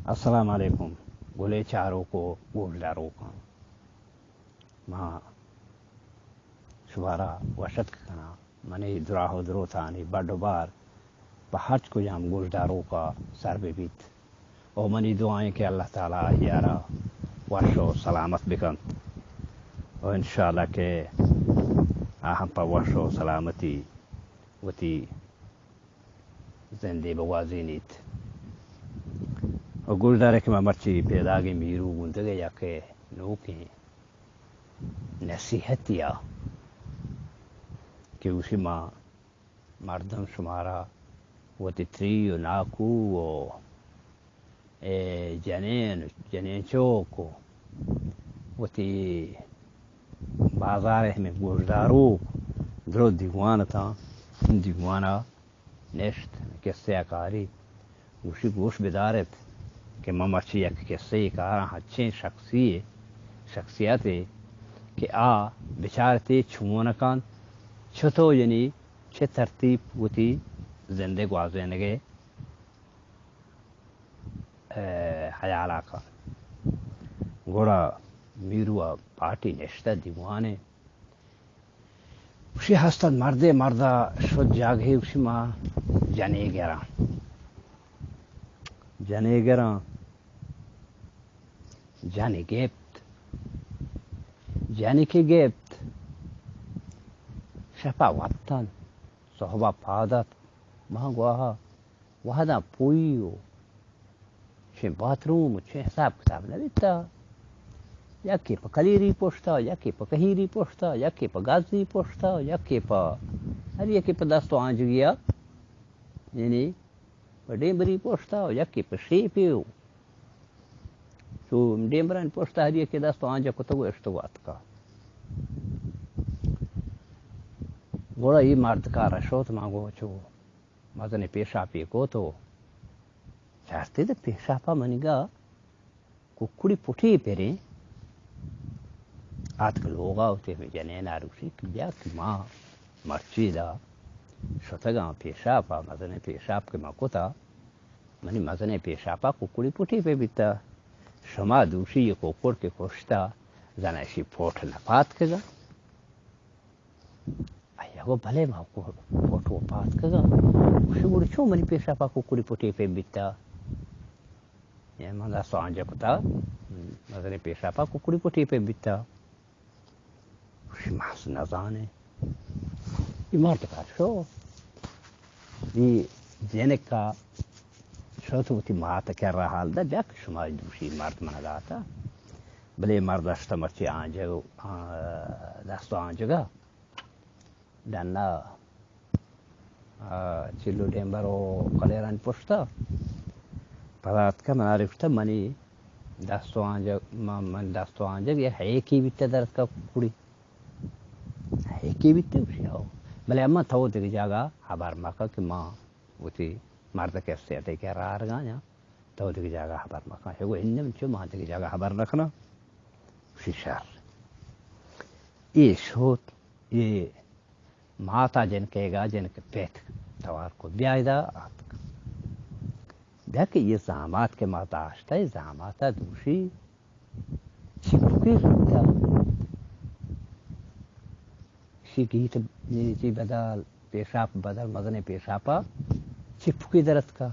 السلام علیکم، گلیں چاروک و گوشداروکاں، ما شمارا وش اتک کناں۔ منی دراہ و دروتانی بڈ و بار پہ ہرچ کجام گوشداروکا سر بہ بیت۔ و منی دعا ایں کہ اللہ تعالی آئی ءَ را وش و سلامت بکنت۔ و انشاءاللہ کہ آ ہم پہ وش و سلامتی وتی زندے بگوازینیت۔ و گوشدارے کہ ما مرچی پیداگیں میرو گوندگے یک نوکیں نصیحتی ءَ کہ گوشی ما مردم شمارا وتی تری و ناکو و اے جنین، جنین چوک و وتی بازار ءِ ہمے گوشداروک درو دیوان اتاں، دیوان ءَ نشت، کسے ءَ کاری گوشی گوش بدارت کہ من مرچی یک کسے کاراں، ہنچیں شخصی، شخصیتے کہ آ بچارتے چون کنت، چتو یعنی چہ ترتیب وتی زندے گوازینگے، اے، ہیالا کنت۔ گڑا میرو ءَ پارٹی نشتہ دیوانے۔ گوشی ہستت مردے، مردا شد جاگہے، گوشی ما جنے گراں۔ جنے گراں۔ جنے گپت۔ جنے کہ گپت، شپا وپتن، صحبا پاد ات، ما گواہا وہداں پوئی و چہ باتروم و چہ حساب کتاب نہ بیتا۔ یکے پہ کلیری پشتا، یکے پہ کہیری پشتا، یکے پہ گازی پشتا، یکے پہ ہر یکے پہ دست و آنجگیا، یعنی پہ ڈیمبری پشتا و یکے پہ شیپے و چو ڈیمبرانی پشتا ہر یکے دست و آنجگ کتگ و اشتگ و اتکا۔ گڑا اے مردکار شوت، ما گو چو مزنیں پیشاپے کت و چارتی دے پیشاپا منیگا ککڑی پٹی پریں۔ آتک لوگا وتی ہمے جنینا گوشی کہ بیا کہ ما مرچی دا شتگاں پیشاپا، مزنیں پیشاپ کہ ما کتا، منی مزنیں پیشاپا ککڑی پٹی پہ بیتا۔ شما دوشی یہ ککڑ کہ کشتا، زانا اشی پوٹ نہ پاتکگا؟ آئی ءَ گو بلے ما کو-، پوٹو پاتکگاں۔ گوشی گڑا چون منی پیشاپا ککڑی پٹی پہ بیتا؟ اے من دست آنجا کتا، مزنیں پیشاپا ککڑی پٹی پہ بیتا۔ گوشی ما نزانے۔ اے مردکار شو۔ اے جنکا شو تو وتی مات کرا حال دا، بیا کہ شما دوشی، مرد منا داتا۔ بلے مرد اشتا مرچی آنجگ، آ، دست آنجگا۔ ڈنا، آ، چلو ڈیمبر و کلیرانی پشتا۔ پدا اتکا منا گوشتا منی دست و آنجگ، من، من دست و آنجگ یہ ہیکی بیتا درتکا ککڑی۔ ہیکی بیتا گوشی ہو۔ بلے اما تو دگہ جاگہ ہبر مکن کہ ما وتی مرد کسے تے کہ رارگا یا تو دگہ جاگہ ہبر مکن۔ ہگو انم چو ما دگہ جاگہ ہبر نکناں۔ گوشی شر۔ اے شوت، اے ماتا جنکیگا، جنک پیت توار کو، بیا ادا آتک۔ بیا کہ یہ زامات کہ ما داشتہ، یہ زاماتا دوشی چپکی زرتا۔ شی گیت نیچی بدل، پیشاپ بدل، مزنے پیشاپا چپکی درتکا۔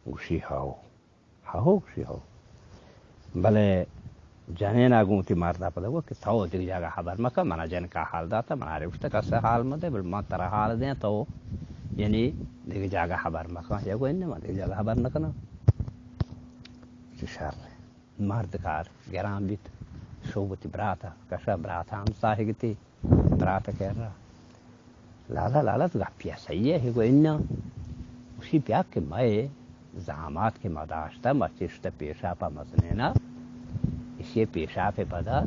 گوشی ہاو۔ ہو، گوشی ہو۔ بلے جنینا گوں وتی مردا پدا گو کہ تو دگہ جاگہ ہبر مکن، منا جنکا حال داتا، منا رے گوشتا کسے حال مدے، بل من ترا حال دیاں، تو یعنی دگہ جاگہ ہبر مکن۔ یا گو انہ من دگہ جاگہ ہبر نکناں۔ چہ شر۔ مرد کار گران بیت، شو وتی براتا کشا، براتا ہم ساہگتی۔ برات کرا، لالا، لالا، تو گپیا صحیح ہے، گو انا۔ گوشی بیا کہ مئے زامات کہ ما داشتہ، مرچی شتہ پیشاپا مزنینا، اشی پیشاپ پدا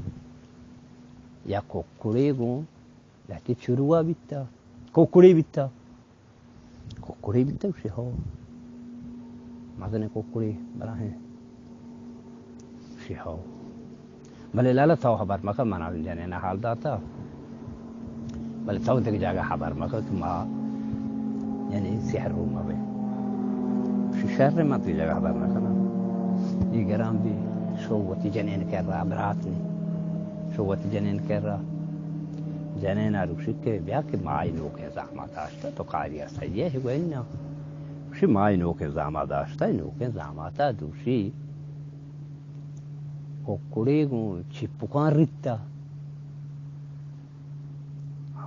یا ککڑے گوں لہتی چروا بیتا، ککڑے بیتا۔ ککڑے بیتہ؟ گوشی ہو۔ مزنیں ککڑے براہیں۔ گوشی ہو۔ بلے لالا تو ہبر مکن، منا جنینا حال داتا۔ بلے تو دگہ جاگہ ہبر مکن کہ ما یعنی سحر رو مبے۔ گوشی شر، من تئی جگہ در نہ کناں۔ اے گران بی، شو وتی جنین کرا، برات نی۔ شو وتی جنین کرا۔ جنین ءَ گوشی کہ بیا کہ ما اے نوکیں زامات داشتہ، تو کاری ءَ سہی ئے، گوئے نا۔ گوشی ما اے نوکیں زامات داشتہ، اے نوکیں زامات ءَ دوشی ککڑے گوں چپکاں ریتہ۔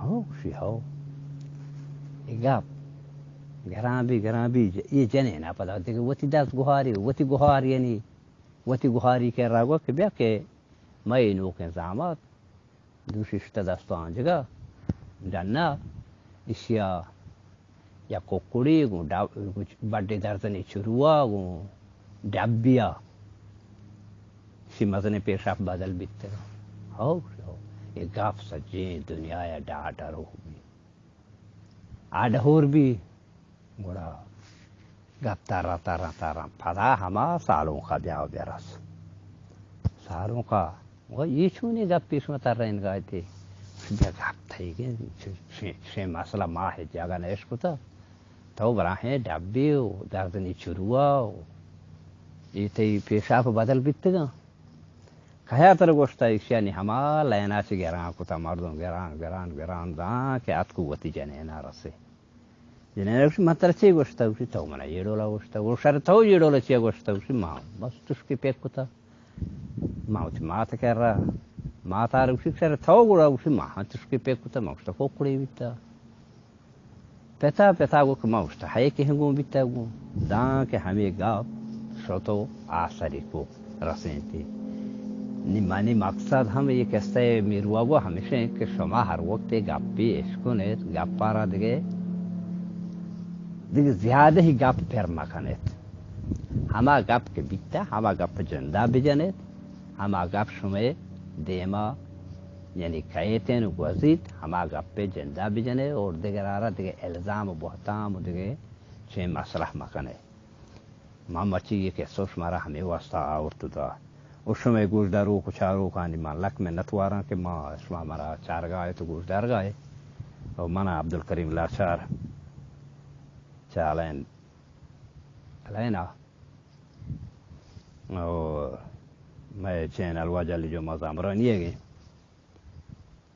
ہو، گوشی ہو۔ اے گپ گران بی، گران بی، اے جنین ءَ پدا دگہ وتی دست گوہاری، وتی گوہاری یعنی وتی گوہاری کرا گو کہ بیا کہ مئے نوکیں زامات دوشی شتہ دست ءُ آنجگا ڈنا، اشیا یک ککڑے گوں ڈب-، بڈے درزنی چروا گوں ڈبیا، اشی مزنیں پیشاپ بدل بیتگ۔ ہو، ہو، اے گپ سجیں دنیا ءَ ڈاڈ ءَ روک بی۔ آ ڈہور بی، گڑا گپ ترا، ترا، ترا۔ پدا ہما سالونکا بیا و برس۔ سالونکا، و اے چونیں گپے شما ترینگا اتے؟ بیا گپ تئیگیں، چ-، چ-، چشیں مسئلہ ما ہچ جاگہ نہ اشکتہ۔ تو براہیں ڈبے و دردنی چروا و اے تئی پیشاپ بدل بیتگاں۔ کیا ترا گوشتہ؟ ایشانی ہما لینا چہ گران کتہ، مردم گران، گران، گران داں کہ اتکو وتی جنینا رسے۔ جنین ءَ گوشت، من ترا چے گوشتہ؟ گوشی، تو منا اے ڈولا گوشتہ۔ گوشت، شر تو اے ڈولا چے گوشتہ؟ گوشی، ما بس تشکے پک کتہ۔ ما وتی مات کرا، مات ءَ را گوشی، شر تو گڑا؟ گوشی، ما ہم تشکے پک کتہ، ما گوشتہ ککڑے بیتہ۔ پتا، پتا گو کہ ما گوشتہ ہئے کہ ہنگوں بیتہ گوں۔ داں کہ ہمے گپ شتو آسری کو رسینتی۔ نی منی مقصد ہم اے قصہ ءِ میروا گو ہمیش انت کہ شما ہر وقت اے گپے اشکنیت، گپا را دگہ، دگہ زیادہ ہی گپ پر مکنیت۔ ہما گپ کہ بیتہ، ہما گپ جندا بجنیت، ہما گپ شمئے دیما یعنی کئیتین و گوزیت، ہما گپے جندا بجنے اور دگرارا دگہ الزام و بہتام و دگہ چین مسئلہ مکنے۔ من مرچی اے قصہ شمارا ہمے واسطہ آورت و دا۔ و شمئے گوشداروک و چاروکانی من لک منت واراں کہ ما شما مارا چارگا ات و گوشدارگا ات۔ و من عبدالکریم لاچار چہ الین، الینا و مئے چینل واجہ علی جمعہ زامرانی ئیگ ایں۔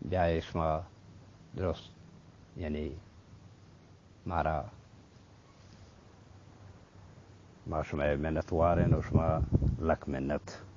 بیائے شما درست، یعنی مارا، ما شمئے منت واریں و شما لک منت۔